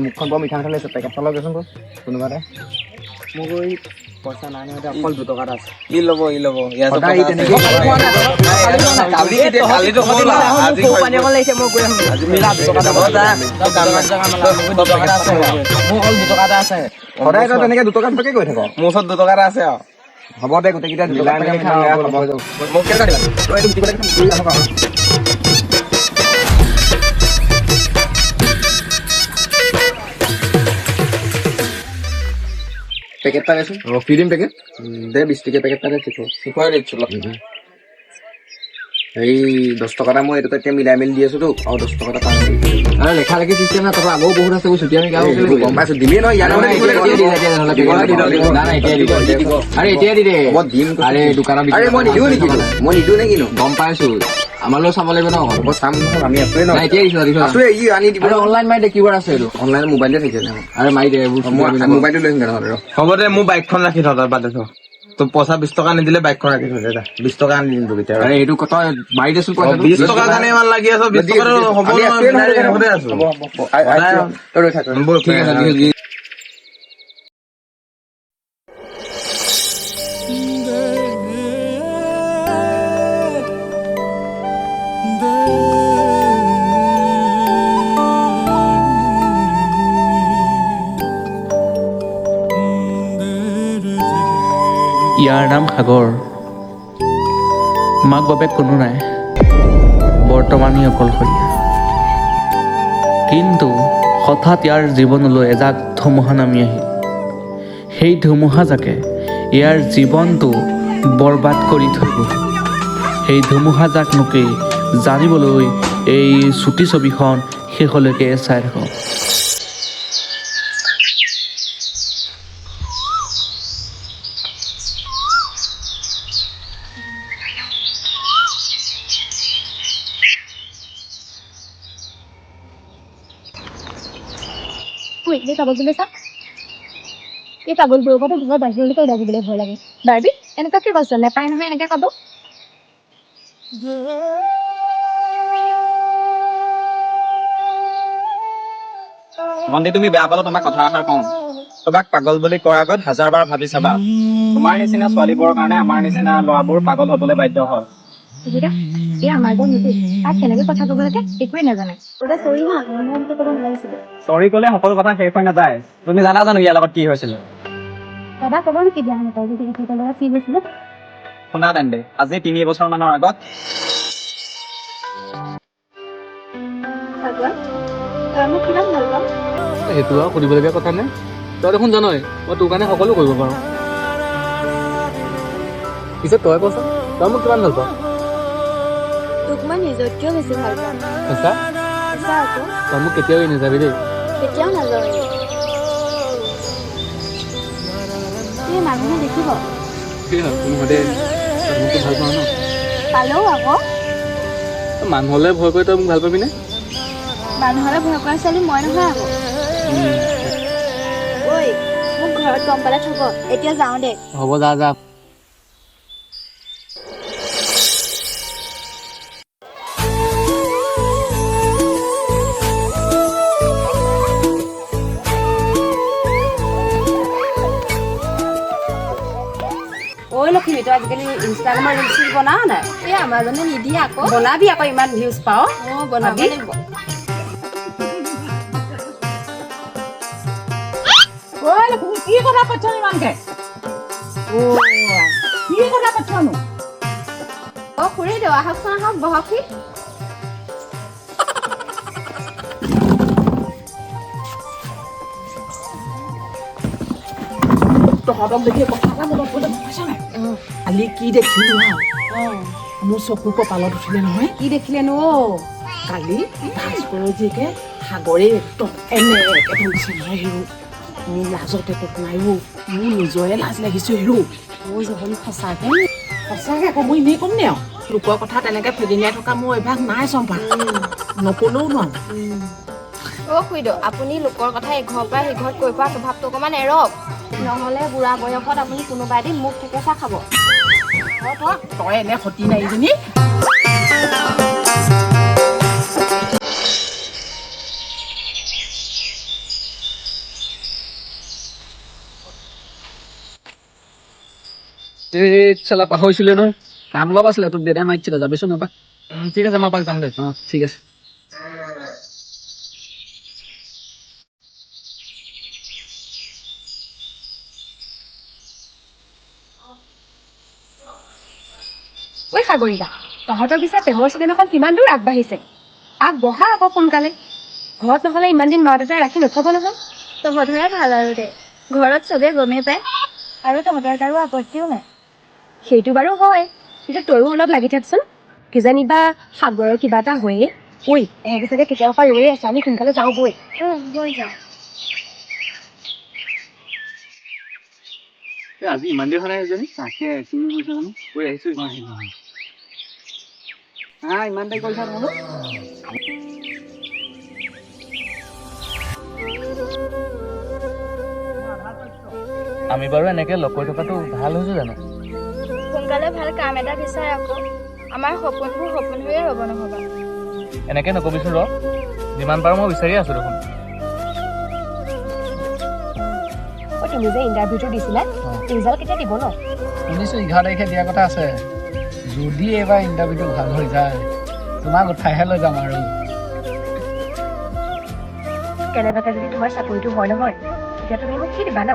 মুখখন বৰ মিঠা মিঠা লাগিছে। পেকেট এটা লগাচোন বাৰু কোনোবা এটা। মোক ঐ পইচা নাই নহয়, অকল 2 টকা এটা আছে। ই ল'ব, ই ল'ব, ইয়াৰ সদায় ই তেনেকেই। কালি কেতিয়া? কালিতো হ'ল, আজি পানী অকণ লাগিছে, মই গৈ আহোঁ। মিলা 2 টকা এটা। 2 টকা এটা আছে, মোৰ অকল 2 টকা এটা আছে। সদায় তই তেনেকে 2 টকা 2 টকাকে কৈ থাক। মোৰ ওচৰত 2 টকা এটা আছে আৰু। হ'ব দে, গোটেইকেইটা 2 টকা টকাকে খাওঁ, হ'ব। মোক কেইটকা দিবা? তই এইটো দিব লাগে, ঘূৰি আহক আৰু। পেকেট এটা দেচোন। অ, ফ্ৰী দিম পেকেট। দে, 20 টকীয়া পেকেট এটা দে। চিখৰ। চিখৰে দিছো, ল। এই 10 টকা এটা মই এইটোতে এতিয়া মিলাই মেলি দি আছো তোক, আৰু 10 টকা এটা পাম। আৰে, লেখা লেখি চিষ্টেম নাই, তহঁতৰ আগৰো বহুত আছে, চুটি আমি গাওঁ। গম পাইছো, দিমেই নহয় ইয়াৰ। আৰে, এতিয়াই দি দে। হ'ব, দিম। আৰে, দোকানত আৰে, মই নিদিওঁ নেকি? মই নিদিওঁ নে কিনো? গম পাইছো, আমালৈও চাব লাগিব ন। হ'ব, চাম নহয়, আমি আছোৱে ন। নাই, এতিয়াই দিছো, দিছো। আছোৱে, ই আনি দিব। আৰে, অনলাইন মাৰি দে, কিউ আৰ আছে এইটো। অনলাইন মোবাইলতে থাকিছে। আৰে, মাৰি দে এইবোৰ। মই মোবাইলটো লৈ আহিম নহ'লে, ৰ। হ'ব দে, মোৰ বাইকখন ৰাখি থ, তই বাদ দে থ। তোৰ পইচা 20 টকা নিদিলে বাইকখন ৰাখি থ দে, যা। 20 টকা আনি দিম তোক এতিয়া। আৰে, সেইটো তই মাৰি দেচোন পইচাটো। 20 টকা কাৰণে ইমান লাগি আছ? 20 টকাটো হ'ব আমি নহয়। আছোৱে নহয়। ঘৰতে আছো। হ'ব, হ'ব, তই ৰৈ থাক। ব'ল। ঠিক আছে, ঠিক আছে। ইয়াৰ নাম সাগৰ। মাক বাপেক কোনো নাই, বৰ্তমান ই অকলশৰীয়া। কিন্তু হঠাৎ ইয়াৰ জীৱনলৈ এজাক ধুমুহা নামি আহিল। সেই ধুমুহাজাকে ইয়াৰ জীৱনটো বৰবাদ কৰি থৈ গ'ল। সেই ধুমুহাজাকনো কি, জানিবলৈ এই চুটি ছবিখন শেষলৈকে চাই থাকক। ঐ, এই পাগলটোলৈ চা। এই পাগলবোৰৰ পৰা ঘৰৰ বাহিৰলৈকে ওলাই যাবলৈ ভয় লাগে। বাৰ্বি, এনেকুৱা কি কৈছ? নেপায় নহয় এনেকে ক'ব। ভণ্টি, তুমি বেয়া পালে তোমাক কথা এষাৰ কওঁ। তোমাক পাগল বুলি কোৱাৰ আগত হাজাৰবাৰ ভাবি চাবা। তোমাৰ নিচিনা ছোৱালীবোৰৰ কাৰণে আমাৰ নিচিনা ল'ৰাবোৰ পাগল হ'বলৈ বাধ্য হয়। বুজিলা, এই আমাৰ ঘৰত নিদিয়ে। তাক কেনেকে কথা ক'ব লাগে একোৱে নাজানে। চৰি হা, মই এনেকে ক'ব নালাগিছিলে। চৰি ক'লে সকলো কথা শেষ হৈ নাযায়। তুমি জানা জানো ইয়াৰ লগত কি হৈছিলে? দাদা, ক'ব নেকি দিয়া নাই, তাই যদি তেখেতৰ লগত কি হৈছিলে? শুনা তেন্তে, আজি 3 বছৰ মানৰ আগত সাগৰ, তই মোক কিমান ভাল পাৱ? সেইটো আৰু সুধিবলগীয়া কথা নে? তই দেখোন জানই, মই তোৰ কাৰণে সকলো কৰিব পাৰোঁ। পিছে তই কচোন, তই মোক কিমান ভাল পাৱ? তোক মই নিজতকৈও বেছি ভাল পাওঁ। সঁচা? সঁচা আকৌ। তই মোক কেতিয়াও এৰি নাযাবি দেই। কেতিয়াও নাযাওঁ এৰি। এই মানুহে দেখিব। কি হ'ল? কোনো সদায় তই মোকতো ভাল পাৱ ন? পালেও আকৌ। তই মানুহলৈ ভয় কৰি তই মোক ভাল পাবিনে? মানুহলৈ ভয় কৰা ছোৱালী মই নহয় আকৌ। ঐ, মোক ঘৰত গম পালে থব। এতিয়া যাওঁ দে। হ'ব, যা যা। ঐ লখিমী, তই আজিকালি ইনষ্টাগ্ৰামৰ ৰিলচ চিলচ বনাও নাই? এই আমাৰজনে নিদিয়ে আকৌ। বনাবি আকৌ, ইমান ভিউজ পাওঁ। অঁ, বনাব ভাবি? লাগিব। ঐ লখিমী, কি কথা পাতিছ ইমানকে? অ, কি কথা পাতিছনো? অ খুৰীদেউ, আহকচোন, আহক, বহকহি। তহঁতক দেখি কথা এটা মনত পৰিলে, গম পাইছ নাই? কালি কি দেখিলো আৰু, মোৰ চকু কপালত উঠিলে নহয়। কি দেখিলেনো অ? কালি ভাস্কৰৰ জীয়েকে সাগৰে একদম এনেকে ধৰিছে নহয় হেৰো। মোৰ লাজতে তত নাই অ', মোৰ নিজৰে লাজ লাগিছে হেৰো। অ জহনী, সঁচাকে? সঁচাকে আকৌ, মই এনেই ক'ম নে আৰু? লোকৰ কথা তেনেকে ফেদিঙাই থকা মোৰ অভ্যাস নাই চম্পা, নকলেও নোৱাৰো। অ খুৰীদেউ, আপুনি লোকৰ কথা এঘৰৰ পৰা সিঘৰত কৈ পোৱা স্বভাৱটো অকণমান এৰক। নহ'লে বুঢ়া বয়সত আপুনি কোনোবা এদিন মুখ থেকেচা খাব। অ, তই এনে সতী নাৰীজনী। এই চালা পাহৰিছিলে নহয়, কাম অলপ আছিলে, তোক দেউতাই মাতিছিলে, যাবিচোন এপাক। ঠিক আছে, মই এপাক যাম দে। অঁ ঠিক আছে। ঐ সাগৰিকা, তহঁতৰ পিছে প্ৰেমৰ চিনেমাখন কিমান দূৰ আগবাঢ়িছে? আগবঢ়া আকৌ সোনকালে, ঘৰত নহ'লে ইমান দিন মা দেউতাই ৰাখি নথব নহয়। তহঁতৰে ভাল আৰু দে, ঘৰত চবে গমেই পায় আৰু তহঁতৰ কাৰো আপত্তিও নাই। সেইটো বাৰু হয়, কিন্তু তয়ো অলপ লাগি থাকচোন, কিজানিবা সাগৰৰ কিবা এটা হয়েই। ঐ এহেঁতি চাগে কেতিয়াবা পৰা ৰৈয়ে আছে, আমি সোনকালে যাওঁ বৈ। বৈ যাওঁ। আজি ইমান দেৰি হোৱা নাই এজনী। তাকে কিনো কৰিছে জানো, গৈ আহিছোঁ। হা ইমান দেৰি কৰিছা তোমালোক? আমি বাৰু এনেকৈ লগ কৰি থকাটো ভাল হৈছে জানো? সোনকালে ভাল কাম এটা বিচাৰ আকৌ, আমাৰ সপোনবোৰ সপোন হৈয়ে ৰ'ব নহ'বা। এনেকৈ নকবিচোন ৰ, যিমান পাৰোঁ মই বিচাৰিয়ে আছোঁ দেখোন। ঐ তুমি যে ইণ্টাৰভিউটো দিছিলা, ৰিজাল্ট কেতিয়া দিব ন? শুনিছোঁ 11 তাৰিখে দিয়াৰ কথা আছে। যদি এইবাৰ ইণ্টাৰভিউটো ভাল হৈ যায়, তোমাক উঠাইহে লৈ যাম আৰু। কেনেবাকে যদি তোমাৰ চাকৰিটো হয় নহয়, তেতিয়া তুমি মোক কি দিবা ন?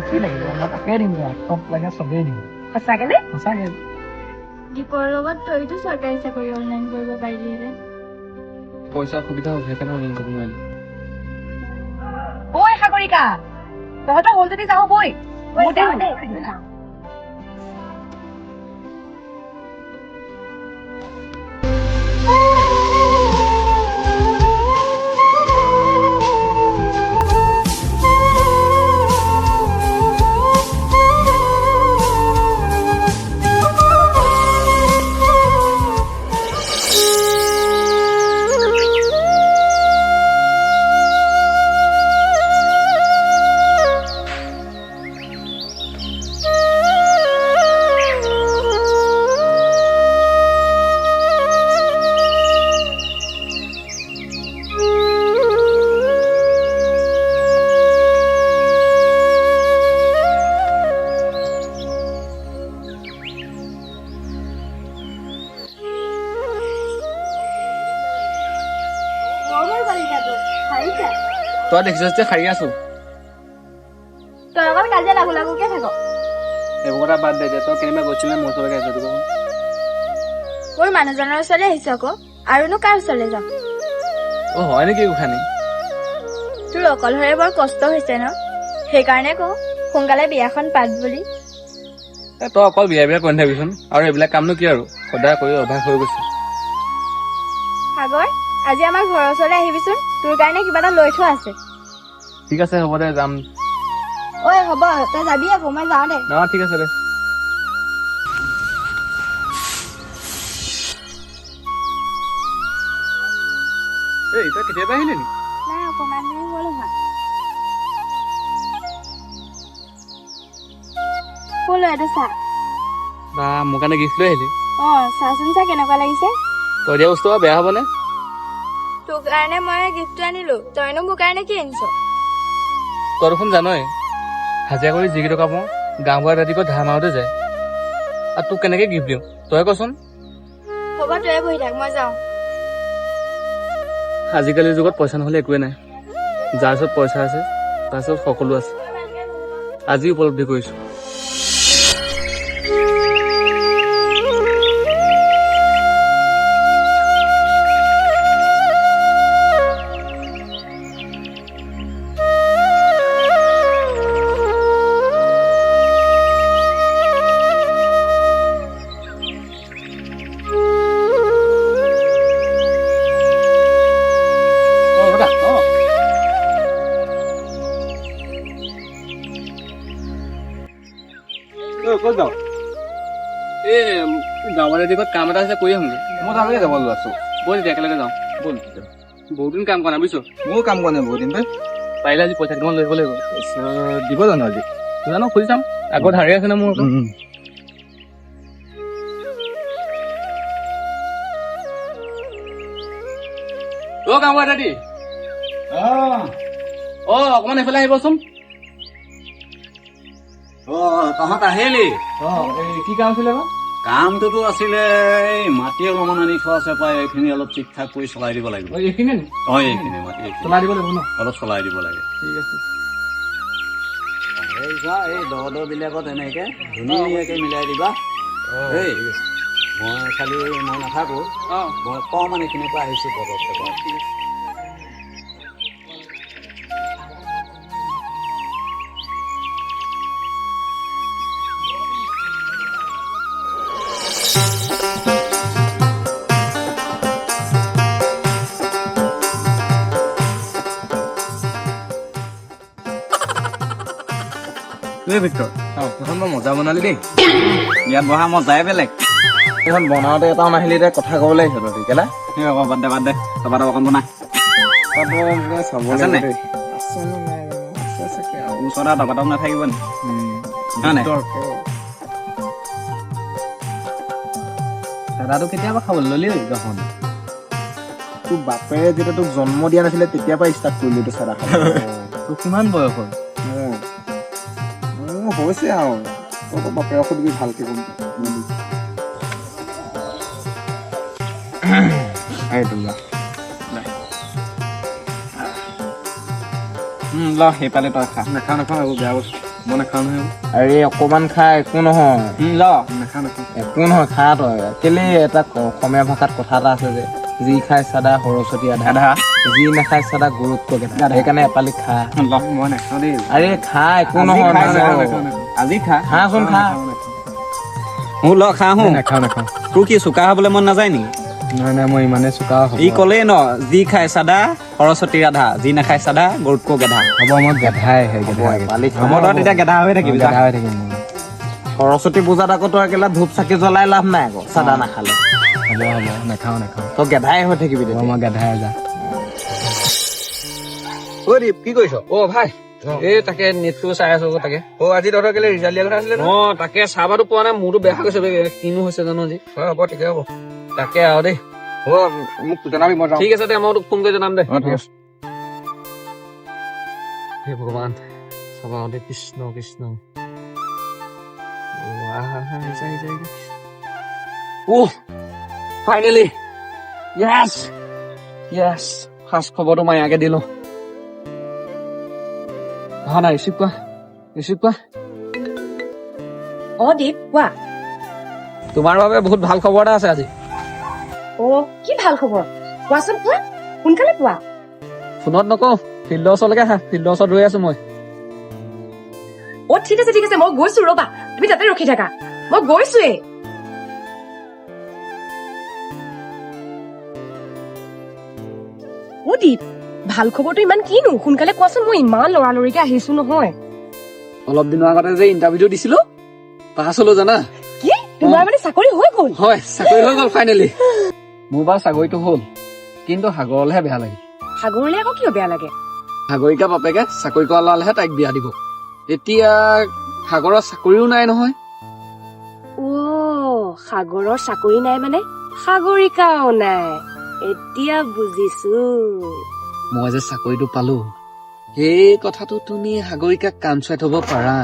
কি লাগিব, মই তাকে দিম তোমাক, চব লাগে চবেই দিম। সঁচাকে নে? সঁচাকে। দীপৰ লগত তইতো চৰকাৰী চাকৰি অনলাইন কৰিব পাৰিলিহেঁতেন। পইচা সুবিধা হ'ল, সেইকাৰণে অনলাইন কৰিব নোৱাৰিলোঁ। ঐ সাগৰিকা, তহঁতৰ হ'ল যদি যাওঁ বৈ। তই দেখিছ যে সাৰি আছো। তই অকল কাজিয়া লাগু লাগুকে থাক। এইবোৰ কথা বাদ দে, তই কেনেবা গৈছিলি মোৰ ওচৰলৈকে আহিছ? মোৰ মানুহজনৰ ওচৰলৈ আহিছ আকৌ, আৰুনো কাৰ ওচৰলৈ যাম? অ হয় নেকি গোসানী? তোৰ অকলশৰে বৰ কষ্ট হৈছে ন, সেইকাৰণে কওঁ সোনকালে বিয়াখন পাত বুলি। তই অকল বিয়া বিয়া কৰি নাথাকিবিচোন, আৰু এইবিলাক কামনো কি আৰু, সদায় কৰি অভ্যাস হৈ গৈছে। সাগৰ, আজি আমাৰ ঘৰৰ ওচৰলৈ আহিবিচোন, তোৰ কাৰণে কিবা এটা লৈ থোৱা আছে। ঠিক আছে হ'ব দে, যাম। ঐ হ'ব, তই যাবি আকৌ, মই যাওঁ দে। অ ঠিক আছে দে। এই তই কেতিয়াবা আহিলি নি? নাই, অকণমান দেৰি হ'ল অহা। ক'লো এইটো চাহ। বা মোৰ কাৰণে গিফ্ট লৈ আহিলি? অ চাচোন চা কেনেকুৱা লাগিছে। তই দিয়া বস্তু বেয়া হ'বনে? তোৰ কাৰণে মই গিফ্টটো আনিলো, তইনো মোৰ কাৰণে কি আনিছ? তই দেখোন জানই, হাজিৰা কৰি যি কেইটকা পাওঁ গাঁওবুঢ়া দাদীকৈ ধাৰ মাৰোতে যায়, আৰু তোক কেনেকে গিফ্ট দিওঁ তই কচোন? হ'ব তয়ে বহি থাক, মই যাওঁ। আজিকালিৰ যুগত পইচা নহ'লে একোৱে নাই, যাৰ ওচৰত পইচা আছে তাৰ ওচৰত সকলো আছে, আজি উপলব্ধি কৰিছোঁ। গাঁৱৰ দিশত কাম এটা আছে, কৰি আহোঁগৈ। মই তালৈকে যাব আছো। ব'ল এতিয়া একেলগে যাওঁ। ব'ল। বহুত দিন কাম কৰা নাই বুজিছ? ময়ো কাম কৰা নাই বহুত দিন। পাৰিলে আজি পইচা কেইটামান লৈ আহিব লাগিব। দিব জানো আজি? জানো, খুজি চাম, আগত হাৰি আছে ন মোৰ। অ কাম কৰা দাদী, অ অকণমান এইফালে আহিবচোন। অ তহঁত আহিলি? কি কাম আছিলে? কামটোতো আছিলে, এই মাটি অলপমান আনি থোৱা আছে পাই, এইখিনি অলপ ঠিক ঠাক কৰি চলাই দিব লাগিব। এইখিনি? অ, এইখিনি মাটি এইখিনি চলাই দিব লাগিব ন? অলপ চলাই দিব লাগে। ঠিক আছে। এই চোৱা, এই দ দ বিলাকত এনেকে ধুনীয়াকে মিলাই দিবা। দেই, মই খালি মই নাথাকো, মই অকণমান এইখিনিৰ পৰা আহিছো পদক্ষেপ। এই ভিক্টৰ, এখন বৰ মজা বনালি দেই। ইয়াত বহা মজাই বেলেগ। এইখন বনাওঁতে এটাও নাহিলি, এতিয়া কথা ক'বলৈ আহিছ তই কেলা। এই অকণ বাদ দে, বাদ দে, টপাটপ অকণ বনা। চাব আছে নাই? লাগিব দেই। আছে নে নাই জানো? আছে চাগে আৰু। ওচৰত আৰু টপাটপ নাথাকিব নি? হয় নাই? দাদাটো কেতিয়াবা খাবলৈ ল'লি দেখোন। তোৰ বাপেৰে যেতিয়া তোক জন্ম দিয়া নাছিলে, তেতিয়াৰ পৰা ষ্টাৰ্ট কৰিলি এইটো চাদা খাব। তোৰ কিমান বয়স হ'ল? মোৰ মোৰ হৈছে আৰু, তই তোৰ বাপেৰক সুধিবি, ভালকে গম পাবি। এইটো লোৱা। ল, সেইফালে তই খা। নাখাওঁ নাখাওঁ, এইবোৰ বেয়া বস্তু, মই নাখাওঁ নহয় এইবোৰ। আৰে অকণমান খা, একো নহয়। ল। নাখাওঁ নাখাওঁ। একো নহয়, খা তই। কেলে, এটা অসমীয়া ভাষাত কথা এটা আছে যে, যি খাই চাদা সৰস্বতী আধা, আধা, যি নাখায় চাদা গৰুতকৈ গেধা। সেইকাৰণে এপালি খা। ল। মই নাখাওঁ দেই। আৰে খা, একো আজি নহয়। খা, নাখাওঁ, নাখাওঁ, আজি খা। খাচোন, খা। মোৰ ল, খা হো। নাখাওঁ নাখাওঁ। তোৰ কি চোকা হ'বলৈ মন নাযায় নেকি? নাই নাই, মই ইমানেই চোকা হ'ব। ই ক'লেই ন, যি খাই চাদা সৰস্বতী ৰাধা, যি নাখায় চাদা গৰুতকৈ গেধা। হ'ব, মই গেধাই হে, গেধা। এপালি খা। হ'ব, তই তেতিয়া গেধা হৈ থাকিবি, যা। গেধা হৈ থাকিম মই। সৰস্বতী পূজাত আকৌ তই একেলা ধূপ চাকি জ্বলাই লাভ নাই আকৌ চাদা নাখালে। হ'ব হ'ব, নাখাওঁ নাখাওঁ। তই গেধাই হৈ থাকিবি হ'ব, তেতিয়া। মই গেধাই যা। ঐ দীপ, কি কৰিছ? অ ভাই, এই তাকে নেটটো চাই আছো আকৌ তাকে। অ, আজি তহঁতৰ কেলে ৰিজাল্ট দিয়া কথা আছিলে ন? অ তাকে, চাহপাতো পোৱা নাই, মোৰতো বেয়া হৈ গৈছে বে, কিনো হৈছে জানো আজি। হয়, হ'ব, ঠিকে হ'ব। তাকে আৰু দেই। হ'ব, মোক জনাবি, মই যাওঁ। ঠিক আছে দে, মই তোক ফোন কৰি জনাম দে। অ, ঠিক আছে। হে ভগৱান, চাবা দে, কৃষ্ণ কৃষ্ণ। অ, আহা, আহা, আহিছে আহিছে আহিছে। অ, ফাইনেলি, য়েছ য়েছ, ফাৰ্ষ্ট খবৰটো মই ইয়াকে দিলো। অহা নাই, ৰিচিভ কৰা, ৰিচিভ কৰা। অ দীপ, কোৱা। তোমাৰ বাবে বহুত ভাল খবৰ এটা আছে আজি। অ, কি ভাল খবৰ? কোৱাচোন কোৱা, সোনকালে কোৱা। ফোনত নকওঁ, ফিল্ডৰ ওচৰলৈকে আহা, ফিল্ডৰ ওচৰত ৰৈ আছো মই। অ ঠিক আছে ঠিক আছে, মই গৈছো, ৰ'বা, তুমি তাতে ৰখি থাকা, মই গৈছোৱেই। অ দীপ, ভাল খবৰটো ইমান কিনো, সোনকালে কোৱাচোন, মই ইমান লৰালৰিকে আহিছো নহয়। অলপ দিনৰ আগতে যে ইণ্টাৰভিউটো দিছিলো, পাছ হলো জানা। কি, তোমাৰ মানে চাকৰি হৈ গ'ল? হয়, চাকৰি হৈ গ'ল ফাইনেলি। মোৰ বাৰু চাকৰিটো হ'ল, কিন্তু সাগৰলেহে বেয়া লাগে। সাগৰলে আকৌ কিয় বেয়া লাগে? সাগৰিকা বাপেকে চাকৰি কৰা ল'ৰালেহে তাইক বিয়া দিব। এতিয়া সাগৰৰ চাকৰিও নাই নহয়। অ, সাগৰৰ চাকৰি নাই মানে সাগৰিকাও নাই, এতিয়া বুজিছো। মই যে চাকৰিটো পালো, সেই কথাটো তুমি সাগৰিকাক কাণ চুৱাই থব পাৰা।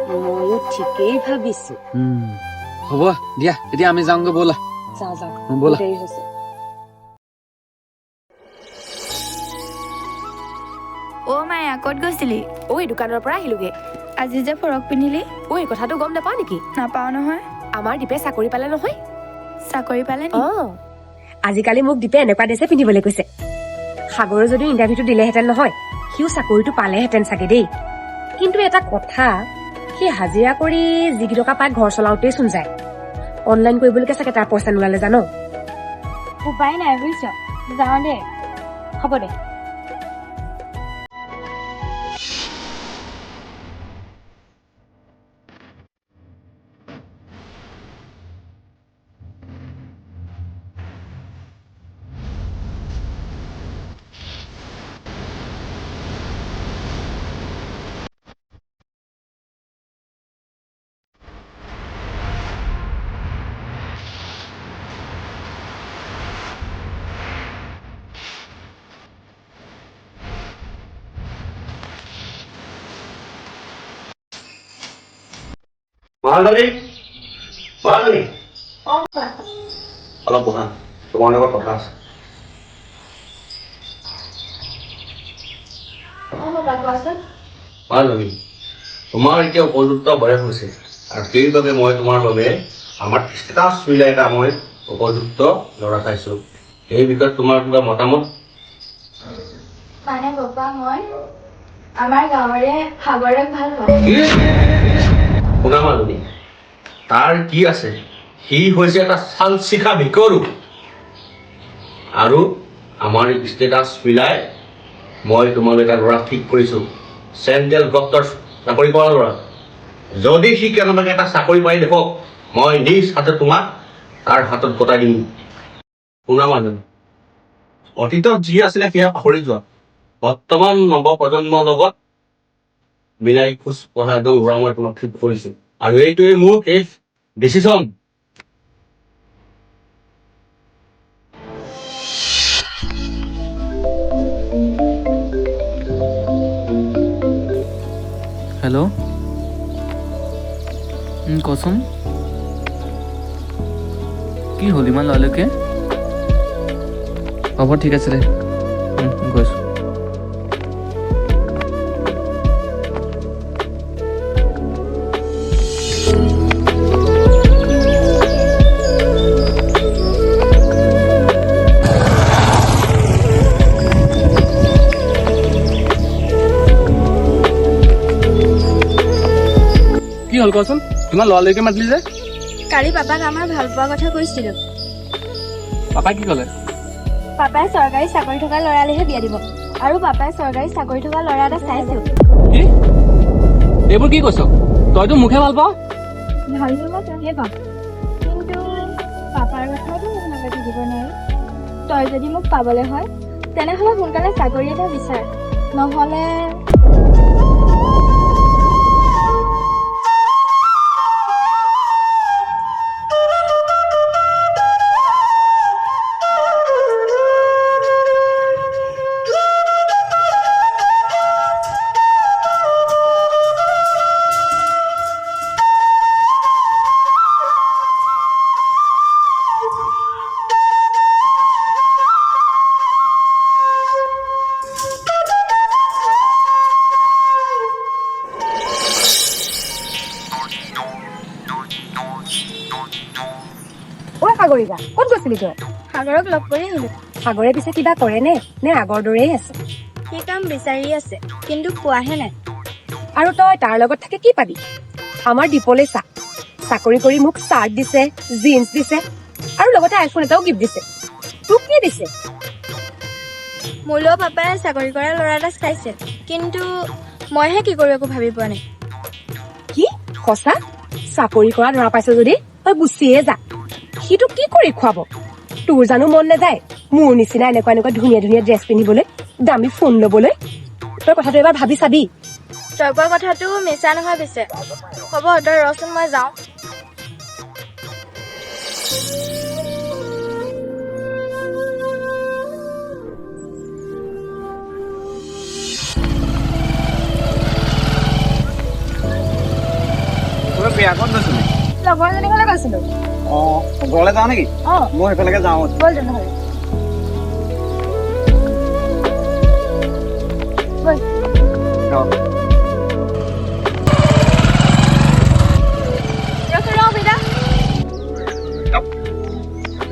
ময়ো ঠিকেই ভাবিছো। হ'ব দিয়া, এতিয়া আমি যাওঁগে, ব'লা। যাওঁ যাওঁ। ব'লা। দেৰি হৈছে। অ মায়া, ক'ত গৈছিলি? ঐ, দোকানৰ পৰা আহিলোগে। আজি যে ফৰক পিন্ধিলি? ঐ, কথাটো গম নাপাওঁ নেকি? নাপাওঁ নহয়। আমাৰ দীপে চাকৰি পালে নহয়। চাকৰি পালে নি? অ, আজিকালি মোক দীপে এনেকুৱা ড্ৰেছে পিন্ধিবলৈ কৈছে। সাগৰে যদি ইণ্টাৰভিউটো দিলেহেঁতেন নহয়, সিও চাকৰিটো পালেহেঁতেন চাগে দেই। কিন্তু এটা কথা, সি হাজিৰা কৰি যিকেইটকা পায় ঘৰ চলাওঁতেই চোন যায়। অনলাইন কৰিবলৈকে চাগে তাৰ পইচা নোলালে জান। উপায় নাই বুজিছ, যাওঁ দে। হ'ব দে। মালধৰী, মালধৰী, অলপ বহা, তোমাৰ লগত কথা আছে। মালধৰী, তোমাৰ এতিয়া উপযুক্ত বয়স হৈছে আৰু সেইবাবে মই তোমাৰ বাবে আমাৰ ষ্টেটাছ মিলাই এটা মই উপযুক্ত ল'ৰা চাইছোঁ। এই বিষয়ত তোমাৰ কিবা মতামত? মানে পাপা, মই আমাৰ গাঁৱৰে সাগৰক ভাল পাওঁ। শুনা মালধৰী, তাৰ কি আছে, সি হৈছে এটা চালচিখা ভিকৰু আৰু আমাৰ ষ্টেটাছ মিলাই মই তোমালৈ এটা ল'ৰা ঠিক কৰিছোঁ, চেণ্ট্ৰেল গভটৰ চাকৰি কৰা ল'ৰা। যদি সি কেনেবাকৈ এটা চাকৰি পাই দেখক, মই নিজ হাতে তোমাক তাৰ হাতত গতাই দিম। শুনা মানুহ, অতীতত যি আছিলে সেয়া পাহৰি যোৱা। বৰ্তমান নৱপ্ৰজন্মৰ লগত মিলাই খোজ কঢ়া এজন ল'ৰা মই তোমাক ঠিক কৰিছোঁ আৰু এইটোৱে মোৰ শেষ ডিচিশ্যন। হেল্ল', কচোন কি হ'ল ইমান লৰালৰিকে? হ'ব, ঠিক আছে দে, গৈছোঁ। কি হ'ল কচোন, ইমান লৰালৰিকে মাতিলি যে? কালি পাপাক আমাৰ ভাল পোৱা কথা কৈছিলো। পাপাই কি ক'লে? পাপাই চৰকাৰী চাকৰি থকা ল'ৰালেহে বিয়া দিব আৰু পাপাই চৰকাৰী চাকৰি থকা ল'ৰা এটা চাইছো। কি? এইবোৰ কি কৈছ তইতো? মোকহে ভাল পাৱ। ভাল মই তইহে পাওঁ, কিন্তু পাপাৰ কথাওতো নোশুনাকৈ থাকিব নোৱাৰো। তই যদি মোক পাবলৈ হয় তেনেহ'লে সোনকালে চাকৰি এটা বিচাৰ, নহ'লে। ঐ সাগৰিকা, ক'ত গৈছিলি তই? সাগৰক লগ কৰি আহিলো। সাগৰে পিছে কিবা কৰে নে, নে আগৰ দৰেই আছে? সি কাম বিচাৰি আছে, কিন্তু পোৱাহে নাই। আৰু তই তাৰ লগত থাকি কি পাবি? আমাৰ দীপলৈ চা, চাকৰি কৰি মোক চাৰ্ট দিছে, জিন্স দিছে আৰু লগতে আইফোন এটাও গিফ্ট দিছে। তোক কি দিছে? মোলৈও পাপাই চাকৰি কৰা ল'ৰা এটা চাইছে, কিন্তু মইহে কি কৰোঁ একো ভাবি পোৱা নাই। কি সঁচা? চাকৰি কৰা ল'ৰা পাইছ যদি তই গুচিয়ে যা। সি তোক কি কৰি খুৱাব? তোৰ জানো মন নাযায় মোৰ নিচিনা এনেকুৱা এনেকুৱা ধুনীয়া ধুনীয়া ড্ৰেছ পিন্ধিবলৈ, দামী ফোন ল'বলৈ? তই কথাটো এবাৰ ভাবি চাবি। তই কোৱা কথাটো মিছা নহয় পিছে। হ'ব, তই ৰচোন, মই যাওঁ। প্ৰিয়া, ক'ত গৈছিলি? লগৰজনী ঘৰলৈ গৈছিলো। অঁ, ঘৰলৈ যাওঁ নেকি? অঁ। মই সেইফালেকে যাওঁ। ব'ল তেনেহ'লে, ব'ল। ৰচোন, ৰ বিদা।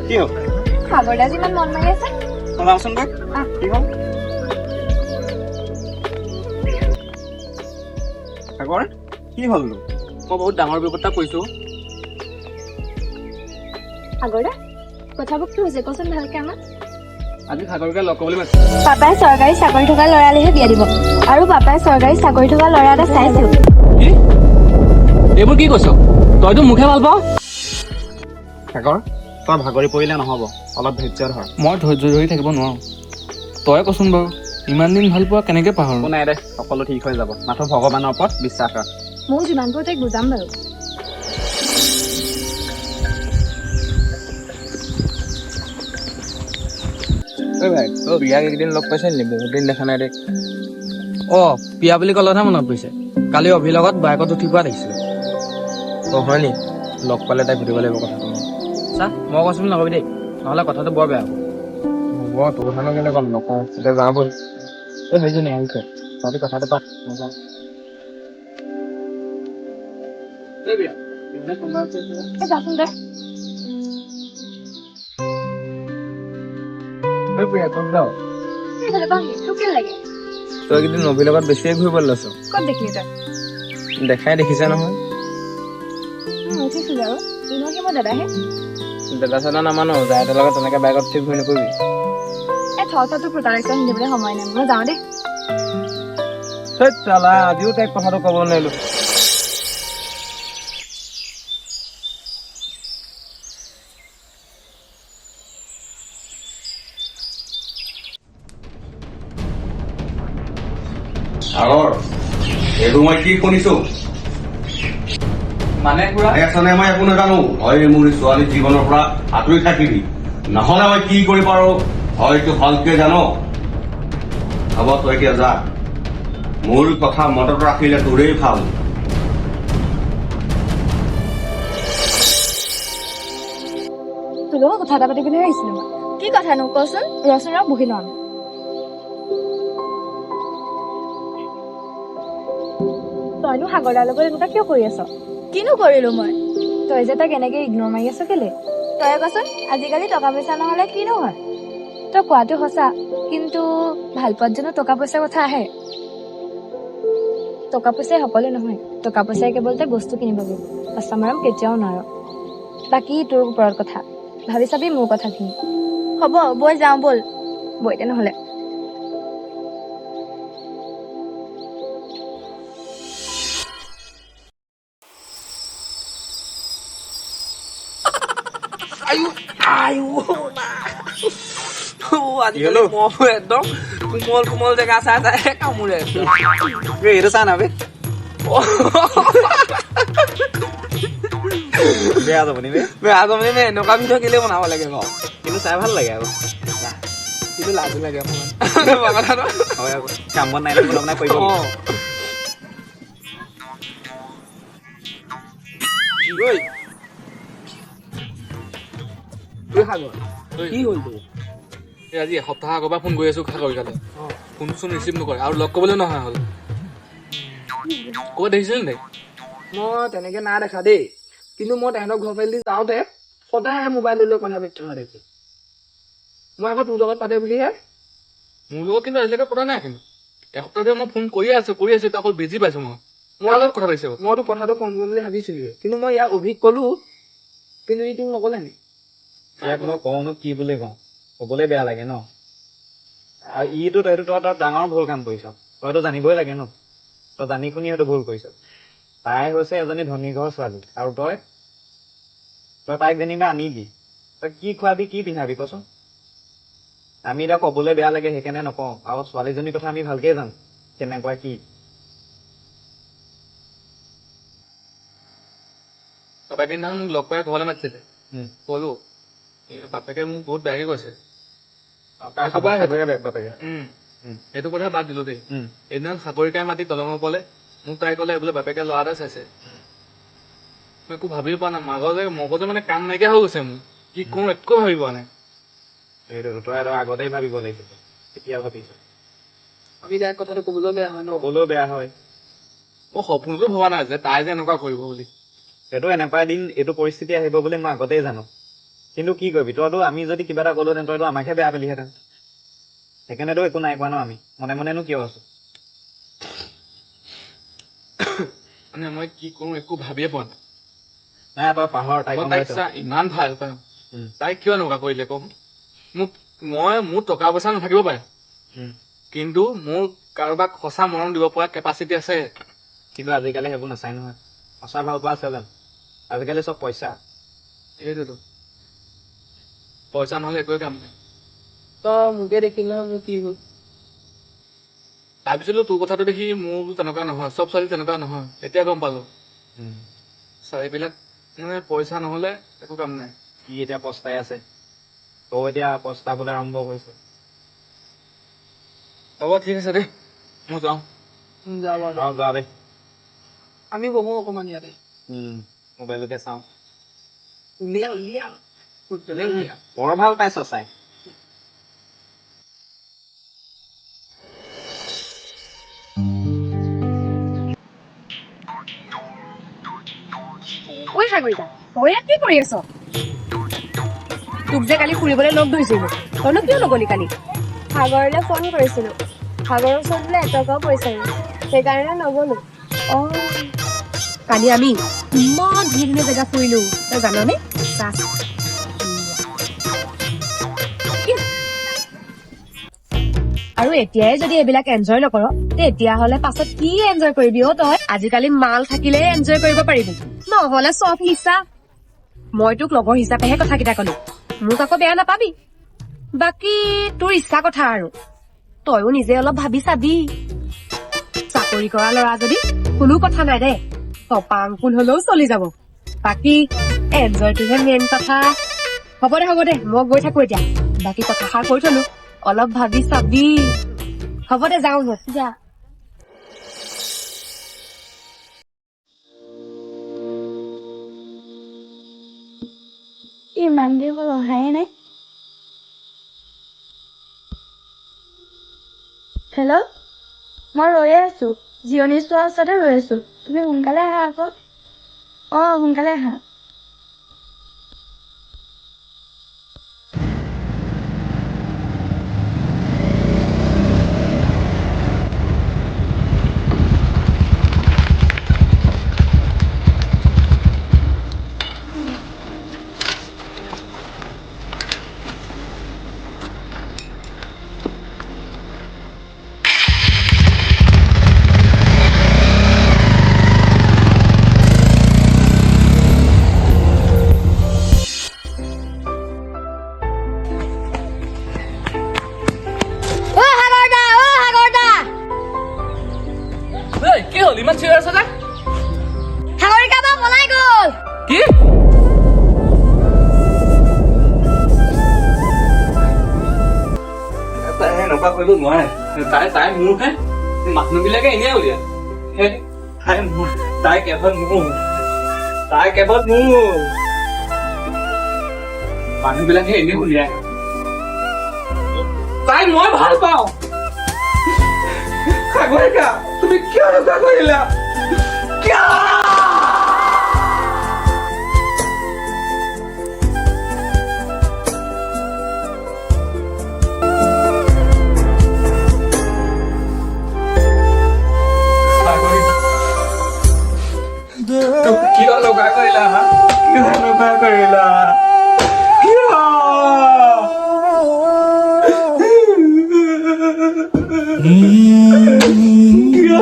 কি হ'ল? সাগৰদা যিমান মন মাৰি আছে। যাওঁচোন তই, কি হ'ল? সাগৰ, কি হ'ল তোৰ? মই বহুত ডাঙৰ বিপদ এটা পৰিছো। সাগৰদা, কথাবোৰ কি হৈছে কচোন ভালকে আমাক। আজি সাগৰকে লগ কৰিবলৈ মাতিছে। পাপাই চৰকাৰী চাকৰি থকা ল'ৰালেহে বিয়া দিব আৰু পাপাই চৰকাৰী চাকৰি থকা ল'ৰা এটা চাইছো। কি? এইবোৰ কি কৈছ তইতো? মোকহে ভাল পাৱ। সাগৰ, তই ভাগৰি পৰিলে নহ'ব, অলপ ধৈৰ্য ধৰ। মই ধৈৰ্য ধৰি থাকিব নোৱাৰো। তই কচোন বাৰু, ইমান দিন ভাল পোৱা কেনেকে পাহৰো? একো নাই দে, সকলো ঠিক হৈ যাব, মাথো ভগৱানৰ ওপৰত বিশ্বাস ৰাখ। ময়ো যিমান পাৰোঁ তাইক বুজাম বাৰু। ঐ ভাই, তই প্ৰিয়াক এইকেইদিন লগ পাইছ নেকি? বহুত দিন দেখা নাই দে। অ, প্ৰিয়া বুলি ক'লতহে মনত পৰিছে, কালি অভিৰ লগত বাইকত উঠি পোৱা দেখিছিলো। অ হয় নি? লগ পালে তাইক সুধিব লাগিব কথাটো। চা, মই কৈছো বুলি নকবি দেই, নহ'লে কথাটো বৰ বেয়া হ'ব। হ'ব, তোৰ কথানো কেলে কম, নকওঁ। এতিয়া যাওঁ ব'ল। এই সেইজনী আহিছে, তহঁতি কথাটো পাত, মই যাওঁ। এই যাচোন দে। ঐ প্ৰিয়া, ক'ত যাৱ? এইফালে পাহি, তোক কেলে লাগে? তই কিন্তু নবীৰ লগত বেছিয়ে ঘূৰিবলৈ লৈছ। ক'ত দেখিলি তই? দেখাই দেখিছে নহয়। উঠিছিলো আৰু এনেও সি মোৰ দাদাহে। দাদা চাদা নামানো, জায়েতৰ লগত তেনেকে বাইকত উঠি ঘূৰি নুফুৰিবি। এই থ থ, তোৰ প্ৰতাৰিত নিদিবলৈ সময় নাই, মই যাওঁ দেই। ধেৎ চালা, আজিও তাইক কথাটো ক'ব নোৱাৰিলো। সাগৰ, এইবোৰ মই কি শুনিছো? মানে খুৰা আছেনে মই একো নাজানো। হয় মোৰ ছোৱালী জীৱনৰ পৰা আঁতৰি থাকিবি, নহ'লে মই কি কৰি পাৰো হয়তো ভালকে জানো। হ'ব, তই এতিয়া যা। মোৰ কথা মনত ৰাখিলে তোৰেই ভাল। তোৰ লগত কথা এটা পাতিবলৈ আহিছিলো মই। কি কথানো কচোন? ৰচোন ৰ, বহি লওঁ আমি। তইনো সাগৰদাৰ লগত এনেকুৱা কিয় কৰি আছ? কিনো কৰিলো মই? তই যে তাক এনেকে ইগন'ৰ মাৰি আছ কেলে? তই কচোন, আজিকালি টকা পইচা নহ'লে কিনো হয়? তই কোৱাটো সঁচা, কিন্তু ভালপোৱাত জানো টকা পইচাৰ কথা আহে? টকা পইচাই সকলো নহয়। টকা পইচাই কেৱল তই বস্তু কিনিব পাৰিবি, সঁচা মৰম কেতিয়াও নোৱাৰ। বাকী তোৰ ওপৰত কথা, ভাবি চাবি মোৰ কথাখিনি। হ'ব, বৈ যাওঁ ব'ল। বৈ তেনেহ'লে। আজিকালি মহবোৰ একদম কোমল কোমল জেগা চাই চাই কামোৰে। এইটো চা না বে। বেয়া যাব নি বে? বেয়া যাব নি? এনেকুৱা ভিডিঅ' কেলে বনাব লাগে বাৰু? কিন্তু চাই ভাল লাগে আকৌ। কিন্তু লাজো লাগে অকণমান কথাটো। হয় আকৌ, কাম বন নাই বনাব নাই কৰিব। ঐ সাগৰ, কি হ'ল তোৰ? এই আজি এসপ্তাহ আগৰ পৰা ফোন কৰি আছো সাগৰিকালে, ফোন চোন ৰিচিভ নকৰে আৰু লগ কৰিবলৈ নহা হ'ল। ক'ত দেখিছিলি নে? মই তেনেকে নাই দেখা দেই, কিন্তু মই তেহেঁতৰ ঘৰ ফালেদি যাওঁতে সদায় মোবাইল লৈ কথা পাতি থকা দেখো। মই আকৌ তোৰ লগত পাতে বুলিহে। মোৰ লগত কিন্তু আজিলৈকে পতা নাই। কিন্তু এসপ্তাহ ধৰি মই ফোন কৰি আছো কৰি আছো, অকল বিজি পাইছো মই। মই লগত কথা পাতিছে। মইতো কথাটো কম বুলি ভাবিছিলোৱে, কিন্তু মই ইয়াক অভিক ক'লো, কিন্তু ই তোক নক'লে নি? ইয়াক মই কওঁনো কি বুলি কওঁ, ক'বলৈ বেয়া লাগে ন। আৰু ইটো এইটো তই ডাঙৰ ভুল কাম কৰিছ। তইতো জানিবই লাগে ন, তই জানি শুনি সেইটো ভুল কৰিছ। তাই হৈছে এজনী ধনী ঘৰৰ ছোৱালী, আৰু তই তই তাইক যেনিবা আনিবি, তই কি খুৱাবি কি পিন্ধাবি কচোন? আমি এতিয়া ক'বলৈ বেয়া লাগে সেইকাৰণে নকওঁ। আৰু ছোৱালীজনীৰ কথা আমি ভালকেই জানো কেনেকুৱা কি। বাপেকে সেইদিনাখন মোক লগ পাই ঘৰলৈ মাতিছিলে, ক'লো, বাপেকে মোক বহুত বেয়াকে কৈছে। সেইটো কথা বাদ দিলো দেই। এদিনাখন সাগৰিকাই মাতি দলঙৰ ওপৰলে মোক তাই ক'লে বোলে বাপেকে ল'ৰা এটা চাইছে। মই একো ভাবিও পোৱা নাই, মাজতে মগজে মানে কাম নাইকিয়া হৈ গৈছে মোৰ। কি কৰোঁ একো ভাবি পোৱা নাই। সেইটো তই আগতেই ভাবিব লাগিব, এতিয়া ভাবিছ। আমি তাইক কথাটো ক'বলৈও বেয়া হয় ন? ক'বলৈও বেয়া হয়। মই সপোনতো ভবা নাই যে তাই যে এনেকুৱা কৰিব বুলি। সেইটো এনেকুৱা এদিন এইটো পৰিস্থিতি আহিব বুলি মই আগতেই জানো। কিন্তু কি কৰিবি, তইতো আমি যদি কিবা এটা ক'লোহেঁতেন তইতো আমাকহে বেয়া পেলিহেঁতেন। সেইকাৰণেতো একো নাই কোৱা ন আমি, মনে মনেনো কিয় আছো। মানে মই কি কৰোঁ একো ভাবিয়ে পোৱা নাই। নাই, তই পাহৰ তাইক। মই তাইক চা ইমান ভাল পাওঁ, তাই কিয় এনেকুৱা কৰিলে কম? মোক মই মোৰ টকা পইচা নাথাকিব পাৰে, কিন্তু মোৰ কাৰোবাক সঁচা মৰম দিব পৰা কেপাচিটি আছে। কিন্তু আজিকালি সেইবোৰ নাচাই নহয়। সঁচা ভাল পোৱা আছে জানো? আজিকালি চব পইচা। সেইটোতো, পইচা নহ'লে একোৱে কাম নাই। তই মোকে দেখিলি নহয়, মোৰ কি হ'ল? ভাবিছিলো তোৰ কথাটো দেখি মোৰ তেনেকুৱা নহয়, চব ছোৱালী তেনেকুৱা নহয়, এতিয়া গম পালো। ছোৱালীবিলাক মানে পইচা নহ'লে একো কাম নাই। কি এতিয়া পস্তাই আছে, তই এতিয়া পস্তাবলৈ আৰম্ভ কৰিছ। হ'ব ঠিক আছে দেই, মই যাওঁ। যা বাৰু। যা দেই। আমি বহো অকণমান ইয়াতে। মোবাইলতে চাওঁ। উলিয়া উলিয়া, সোনকালে উলিয়া। বৰ ভাল পাইছ চাই। ঐ সাগৰিকা, তই ইয়াত কি কৰি আছ? তোক যে কালি ফুৰিবলৈ লগ ধৰিছিলো, তইনো কিয় নগলি কালি? সাগৰলৈ ফোন কৰিছিলো, সাগৰৰ ওচৰত বোলে এটকাও পইচা নাই, সেইকাৰণে নগলো। অ, কালি আমি ইমান ধুনীয়া ধুনীয়া জেগা ফুৰিলো, তই জাননে? চা। আৰু এতিয়াই যদি এইবিলাক এনজয় নকৰ, তেতিয়াহ'লে পাছত কি এনজয় কৰিবি অ তই? আজিকালি মাল থাকিলে এনজয় কৰিব পাৰিবি, নহ'লে চব মিছা। মই তোক লগৰ হিচাপেহে কথাকেইটা কলো, মোক আকৌ বেয়া নাপাবি। বাকী তোৰ ইচ্ছা কথা আৰু, তইও নিজে অলপ ভাবি চাবি। চাকৰি কৰা ল'ৰা যদি কোনো কথা নাই দে, টপা আংকুল হলেও চলি যাব। বাকী এনজয়টোহে মেইন কথা। হ'ব দে, হ'ব দে, মই গৈ থাকো এতিয়া। বাকী কথাষাৰ কৈ থলো, অলপ ভাবি চাবি। হ'ব দে, যাওঁ মই। যা। ইমান দেৰি হ'ল অহাই নাই। হেল্ল', মই ৰৈয়ে আছো, জিৰণি চোৱাৰ ওচৰতে ৰৈ আছো, তুমি সোনকালে আহা আকৌ। অঁ, সোনকালে আহা। অ সাগৰদা, অ সাগৰদা। ঐ, কি হ'ল, ইমান চিঞৰি আছ যে? সাগৰিকা বা পলাই গ'ল। কি? তাই এনেকুৱা কৰিব নোৱাৰে। তাই মোৰহে। মানুহবিলাকে এনেই উলিয়াই। সেই তাই মোৰ, তাই কেৱল মোৰ, তাই কেৱল মোৰ। মানুহবিলাকে এনেই উলিয়াই। তাই মই ভাল পাওঁ। সাগৰিকা, তুমি কিয় এনেকুৱা কৰিলা? কিয়? সাগৰিকা, তুমি কিয় এনেকুৱা কৰিলা, হা? কিয় এনেকুৱা কৰিলা, কিয়? কিয়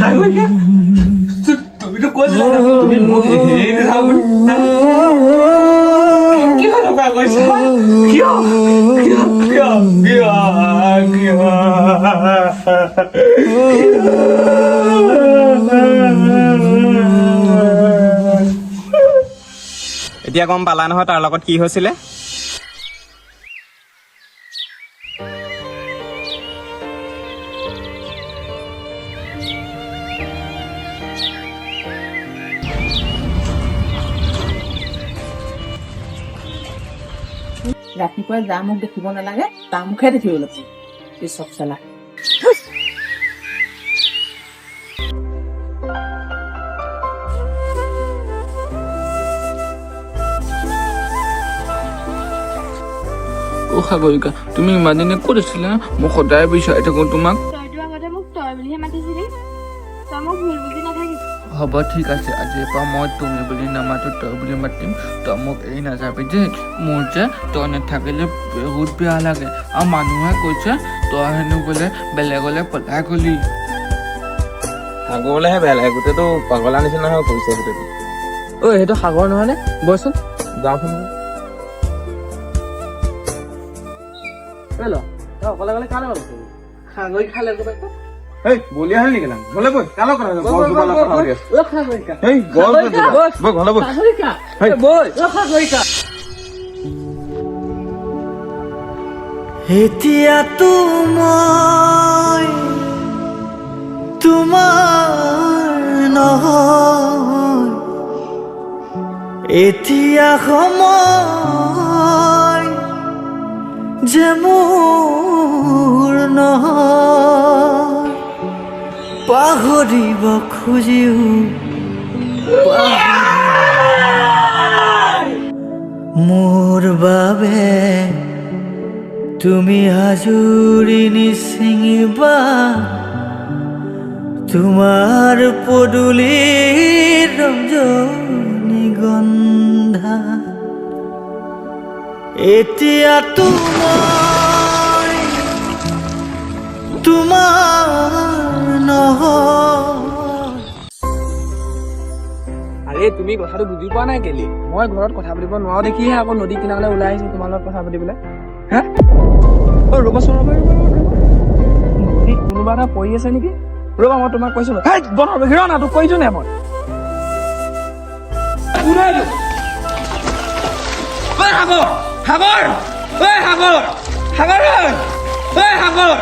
সাগৰিকা? তুমিতো কৈছিলা ন, তুমি মোক এৰি নাযাওঁ বুলি, হা? কিয় এনেকুৱা কৰিছা? কিয়, কিয়, কিয়, কিয়, কিয়? এতিয়া গম পালা নহয় তাৰ লগত কি হৈছিলে? ৰাতিপুৱাই যাৰ মুখ দেখিব নালাগে, তাৰ মুখহে দেখিব লাগিব, এই চব চালা। অ সাগৰিকা, তুমি ইমান দিনে ক'ত আছিলা? মই সদায় বিচাৰি থাকো তোমাক। তইতো আগতে মোক তই বুলিহে মাতিছিলি, তই মোক ভুল বুজি নাথাকিবি। হ'ব, ঠিক আছে, আজিৰ পৰা মই তুমি বুলি নামাতো, তই বুলি মাতিম। তই মোক এৰি নাযাবি দেই। মোৰ যে তই নাথাকিলে বহুত বেয়া লাগে। আৰু মানুহে কৈছে তই হেনো বোলে বেলেগলৈ পলাই গলি। সাগৰলৈহে বেয়া লাগে, গোটেইটো পাগলা নিচিনা হৈ পৰিছে গোটেইটো। ঐ, সেইটো সাগৰ নহয়নে? বইচোন। যাওঁচোন। অকলে অকলে কাৰ লগত? সাগৰি খালে। এই বলিয়া হ'ল নেকি? ঘৰলৈ বৈ, কাৰ লগত কথা পাতিছ? গছজোপাৰ লগত কথা পাতি আছ। এই গছ, বৈ ঘৰলৈ বৈ। হেই। এতিয়া মই তোমাৰ নহয়। এতিয়া সময় যে মোৰ নহয়, পাহৰিব খুজিও মোৰ বাবে তুমি হাজুৰি নিচিঙিবা তোমাৰ পদূলিৰ ৰজনীগন্ধা। এতিয়া তোমাৰ তোমাৰ নহয়। আৰে তুমি কথাটো বুজি পোৱা নাই কেলি। মই ঘৰত কথা পাতিব নোৱাৰো দেখিহে আকৌ নদী কিনাৰলৈ ওলাই আহিছো তোমাৰ লগত কথা পাতিবলৈ। হা, অ ৰ'বাচোন, ৰ'বা ৰ'বা ৰ'বা, নদীত কোনোবা এটা পৰি আছে নেকি? ৰ'বা মই তোমাক কৈছো। বন্ধ হিৰণ, তোক কৈছো নে মই? কোনে এইটো? ঐ সাগৰ, সাগৰ, ঐ সাগৰ, সাগৰ, ঐ সাগৰ।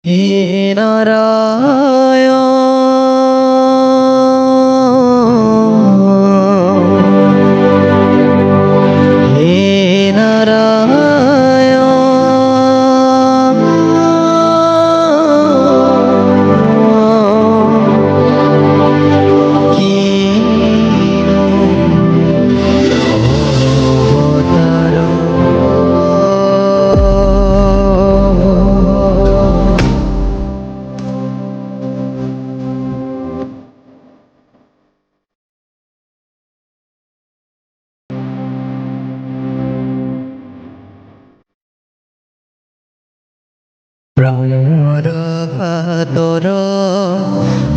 হে নাৰায়ণ, হে নাৰায়ণ, কিনো অবতাৰ। প্ৰাণৰ পাতৰ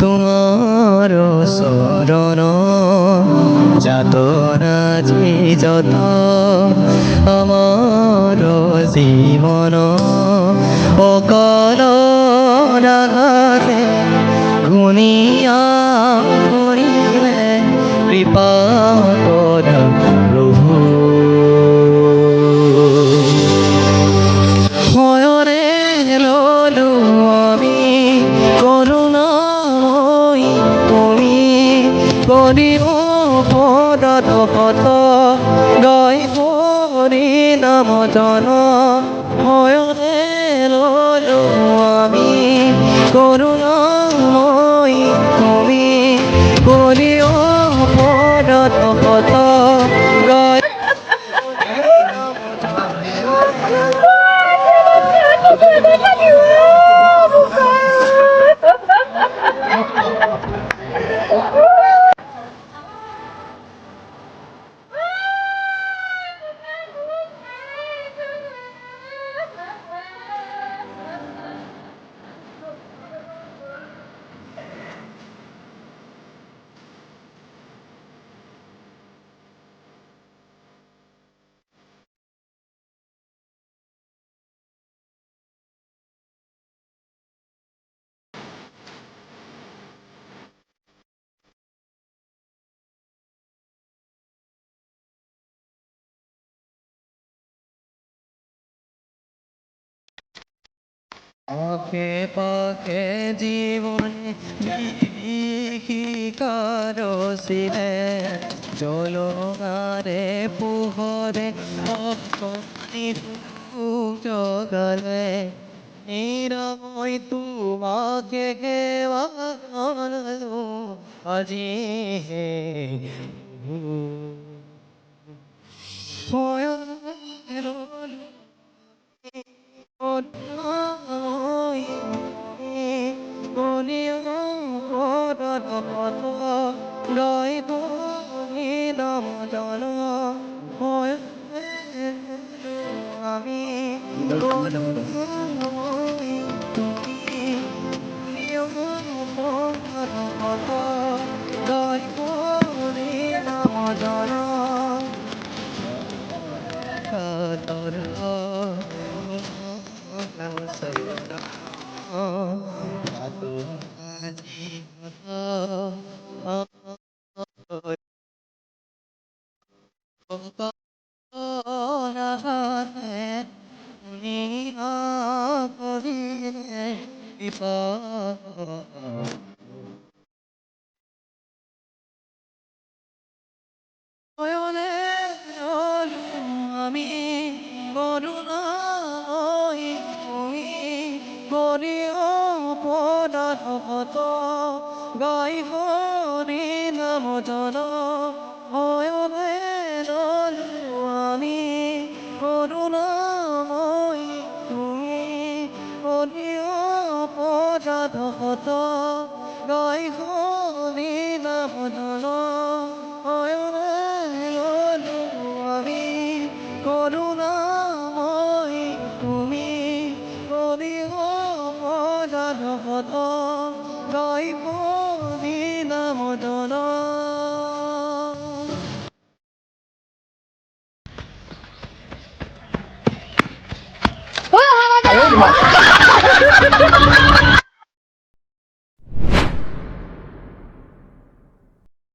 তোমাৰ চৰণ, যাতনা যি যত আমাৰ জীৱন, অকাল ৰাগাতে ঘূণীয়া কৰিলে কৃপা কৰা প্ৰভু। শয়নে ললো আমি কৰোণাময়ী তুমি, কৰিব পদত কত গাই হৰি নাম জন। শয়নে ললো আমি কৰোণাময়ী তুমি, কৰিব পদত কত গাই। আঁকে পাকে জীবনে বিভীষিকারসিলে, জলগারে পোহরে অগ্নি জগালে। নিরাময় তোমাকে আজি হে। আমি করুণা তুমি অপরাধ গাই হরি নাম জন আমি করুণাময়ী তুমি অপরাধ গাই হরি নাম জন আমি করুণাময়ী তুমি অপরাধ গাই হরি নাম জন। 哎呦我的妈！